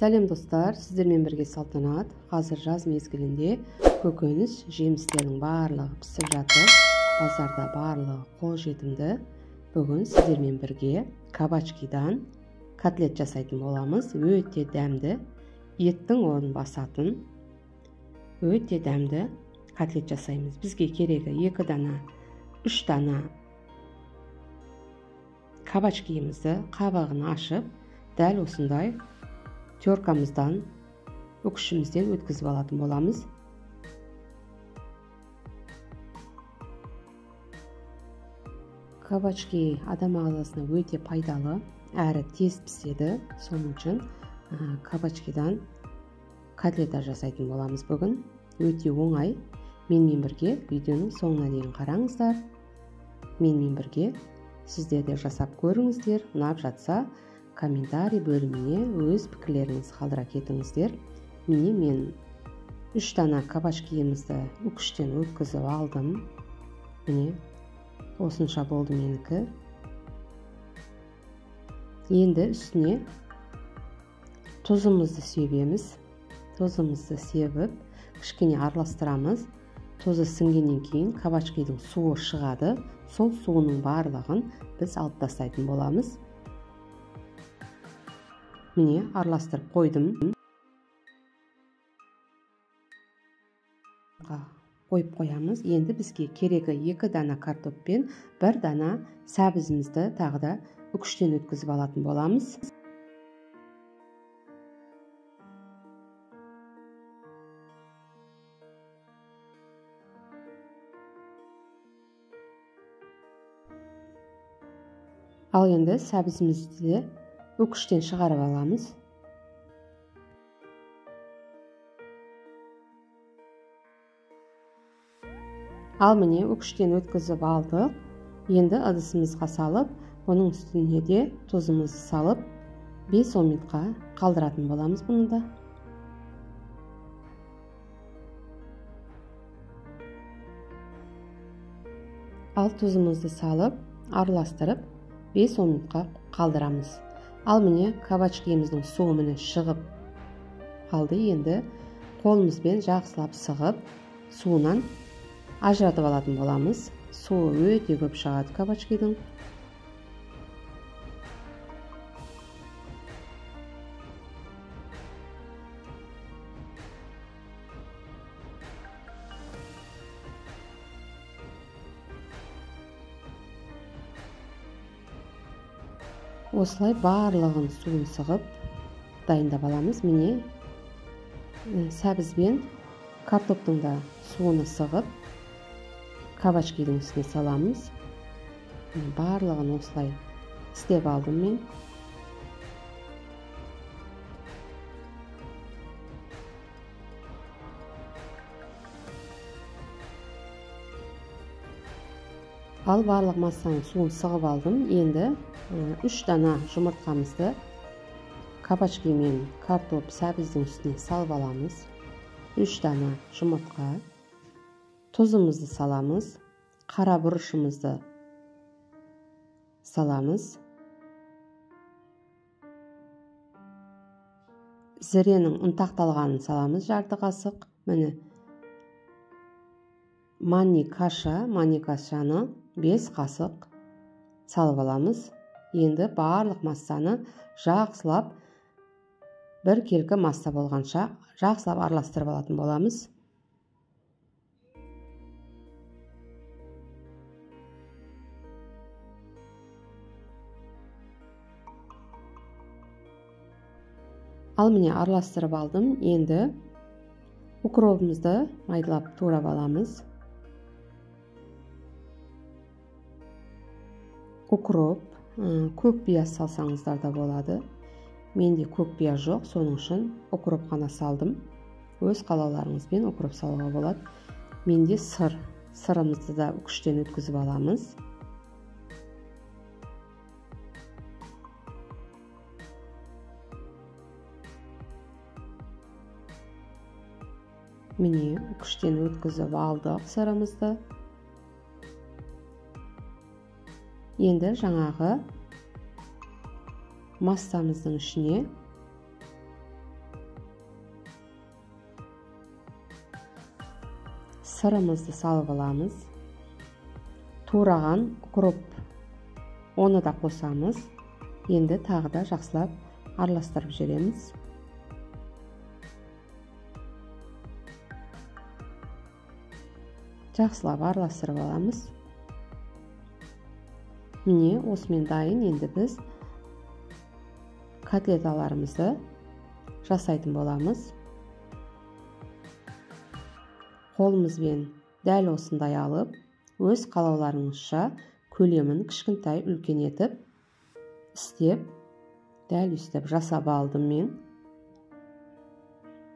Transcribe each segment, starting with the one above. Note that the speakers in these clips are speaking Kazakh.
Сәлем достар, сіздермен бірге Салтанат. Қазір жаз мезгілінде көкөніс жемістерінің барлығы пісіп жатыр. Базарда барлығы қолжетімді. Бүгін сіздермен бірге кабачкидан котлет жасайтын боламыз. Өте дәмді, еттің орнын басатын өте дәмді котлет жасаймыз. Бізге керегі 2 дана, 3 дана кабачкиімізді қабығын ашып, дәл осындай теркамыздан, үкішімізден өткізіп алатын боламыз. Кабачки адам ағзасына өте пайдалы, әрі тез піседі. Соның үшін кабачкидан котлета жасайтын боламыз бүгін. Өте оңай. Менімен бірге видеоның соңына дейін қараңыздар. Менімен бірге сіздер де жасап көріңіздер. Ұнап жатса, комментарий бөліміне өз пікірлеріңізді қалдыра кетіңіздер. Міне мен 3 дана кабачкиімізді үкіштен өткізіп алдым. Міне осынша болды менікі. Енді үстіне тұзымызды себеміз. Тұзымызды себіп, кішкене араластырамыз. Тұзы сіңгеннен кейін кабачкидің суы шығады. Сол суының барлығын біз алып тастайтын боламыз. Міне араластырып қойдым. Қойып қоямыз. Енді бізге керегі 2 дана картоп пен 1 дана сәбізімізді тағы да үкіштен өткізіп алатын боламыз. Ал енді сәбізімізді үкіштен шығарып аламыз. Ал міне үкіштен өткізіп алдық. Енді ыдысымызға салып, бұның үстіне де тұзымызды салып, 5-10 минутқа қалдыратын боламыз бұны да. Ал тұзымызды салып, араластырып, 5-10 минутқа қалдырамыз. Ал міне кабачкиіміздің суы міне шығып қалды. Енді қолымызбен жақсылап сығып, суынан ажыратып алатын боламыз. Суы өте көп шығады кабачкидің. Осылай барлығын суын сығып дайындап аламыз. Міне сәбіз бен картоптың да суын сығып кабачкидің үстіне саламыз. Барлығын осылай істеп алдым мен. Ал барлық массаның суын сығып алдым. Енді 3 дана жұмыртқамызды кабачки мен картоп сәбіздің үстіне салып аламыз. 3 дана жұмыртқа, тұзымызды саламыз, қара бұрышымызды саламыз, зіренің ұнтақталғанын саламыз, жарты қасық. Міне мани кашаны 5 қасық салып аламыз. Енді барлық массаны жақсылап бір келкі масса болғанша жақсылап араластырып алатын боламыз. Ал міне араластырып алдым. Енді укробымызды майдалап турап аламыз. Укроп, көк пияз салсаңыздар да болады. Менде көк пияз жоқ, соның үшін укроп қана салдым. Өз қалауларыңызбен укроп салуға болады. Менде сыр, сырымызды да үкіштен өткізіп аламыз. Міне үкіштен өткізіп алдық сырымызды. Енді жаңағы массамыздың ішіне Сырымызды салып аламыз. Тураған укроп, оны да қосамыз. Енді тағы да жақсылап араластырып жібереміз. Жақсылап араластырып аламыз. Міне, осымен дайын. Енді біз котлеталарымызды жасайтын боламыз. Қолымызбен дәл осындай алып, өз қалауларыңызша көлемін кішкентай үлкен етіп істеп, дәл өстіп жасап алдым мен.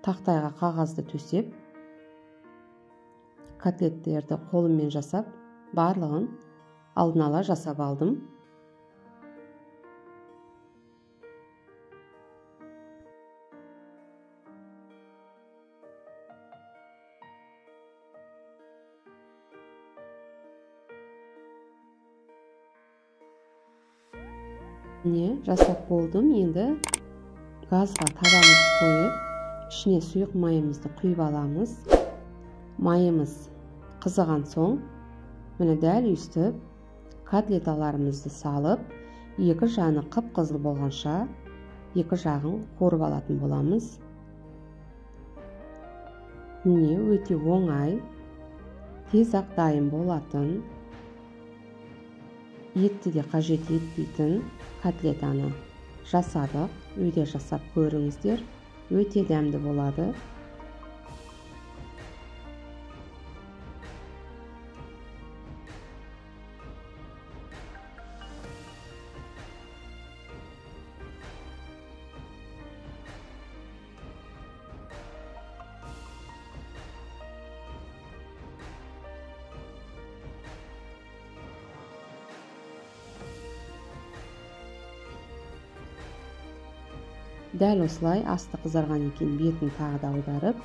Тақтайға қағазды төсеп, котлеттерді қолыммен жасап, барлығын алдын ала жасап алдым. Міне, жасап болдым. Енді газға табамызды қойып, ішіне сұйық майымызды құйып аламыз. Майымыз қызыған соң, міне дәл өстіп котлеталарымызды салып, екі жаны қып-қызыл болғанша екі жағын қуырып алатын боламыз. Міне, өте оңай, тез-ақ дайын болатын, етті де қажет етпейтін котлетаны жасадық. Үйде жасап көріңіздер, өте дәмді болады. Дәл осылай асты қызарған екен, бетін тағы да аударып,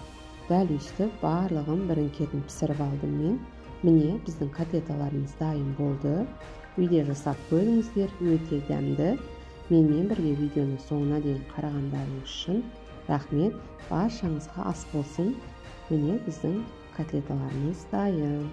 дәл өстіп барлығын бірін-кетін пісіріп алдым мен. Міне, біздің котлеталарымыз дайын болды. Үйде жасап көріңіздер, өте дәмді. Менімен бірге видеоны соңына дейін қарағандарыңыз үшін рахмет. Баршаңызға ас болсын. Міне, біздің котлеталарымыз дайын.